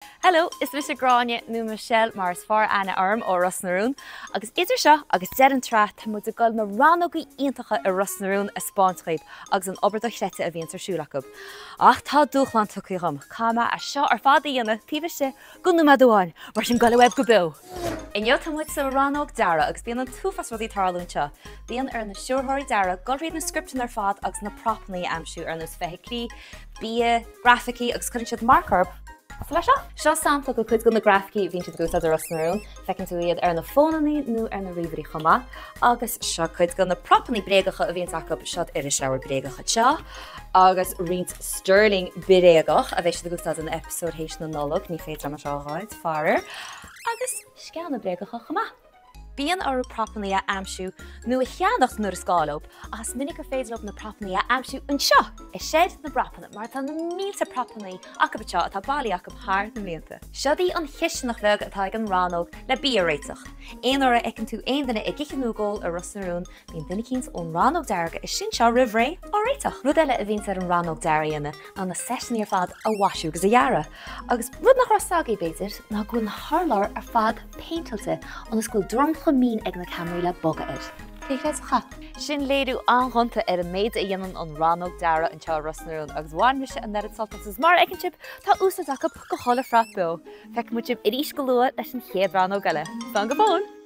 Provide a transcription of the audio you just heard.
Hello, is mise Gráinne, nó Michelle mar is fearr aithne orm, ó Ros na Rún, agus idir seo agus deireadh an tsraith tá muid ag dul na rannógaí iontacha i Ros na Rún a 'spáint dhaoibh agus an obair dochreidte a bhíonns ar siúl acu. Ach tá dúshlán tugtha dhom, caithfidh mé é seo ar fad a dhéanamh taobh istigh de nóiméad amháin, mar sin gabh uaibh go beo! Inniu tá muid sa rannóg dearaidh agus bíonn an t-uafás rudaí ag tarlú anseo. Bíonn ar na stiúrthóirí dearaidh dul thríd na scripteanna ar fad agus na propannaí a aimsiú ar nós feithiclí, bia, grafaicí agus cuireann siad marc orthu. Cosúil le seo. Seo sampla de cuid de na grafaicí a bhíonn siad ag úsáid i Ros na Rún. Feiceann tú iad ar na fónannaí nó ar na ríomhairí chomh maith. Agus seo cuid de na propannaí bréagacha a bhíonns acu. Seo irisleabhar bréagach anseo agus roinnt sterling bréagach a bheidh siad ag úsáid in eipeasóid théis na Nollag, ní féidir liom é seo a fháilt, faraor. Agus sceana bréagacha chomh maith. Bíonn orthu propannaí a aimsiú nó a cheannacht nuair is gá leo, ach is minic gur féidir leo na propannaí a aimsiú anseo i seid na bpropanna mar tá na mílte propannaí acu anseo atá bailithe acu thar na mblianta. Seod í an chisteanach bheag atá ag an rannóg le bia a réiteach. Aon uair a fheiceann tú aon duine ag ithe nó ag ól i Ros na Rún, Bíonn duine eicínt ón rannóg dearaidh istigh anseo roimh ré á réiteach. Rud eile a bhíonns ar an rannóg dearaidh a dhéanamh ná na seiteanna ar fad a mhaisiú agus a dhearadh. Agus rud nach raibh 's agaibh, b'fhéidir, ná go bhfuil na hurláir ar fad péinteáilte ionas go bhfuil dromchla mín ag na ceamaraí le bogadh air. Cé chreidfeadh é? Sin léiriú an-ghonta ar an méid a dhéanann an rannóg dearaidh anseo i Ros na Rún agus bhain mise an oiread sult as agus mar a fheiceann sibh, tá úsáid acu go chuile phrop beo. Feicfidh muid sibh arís go luath leis an chéad rannóg eile. Slán go fóill!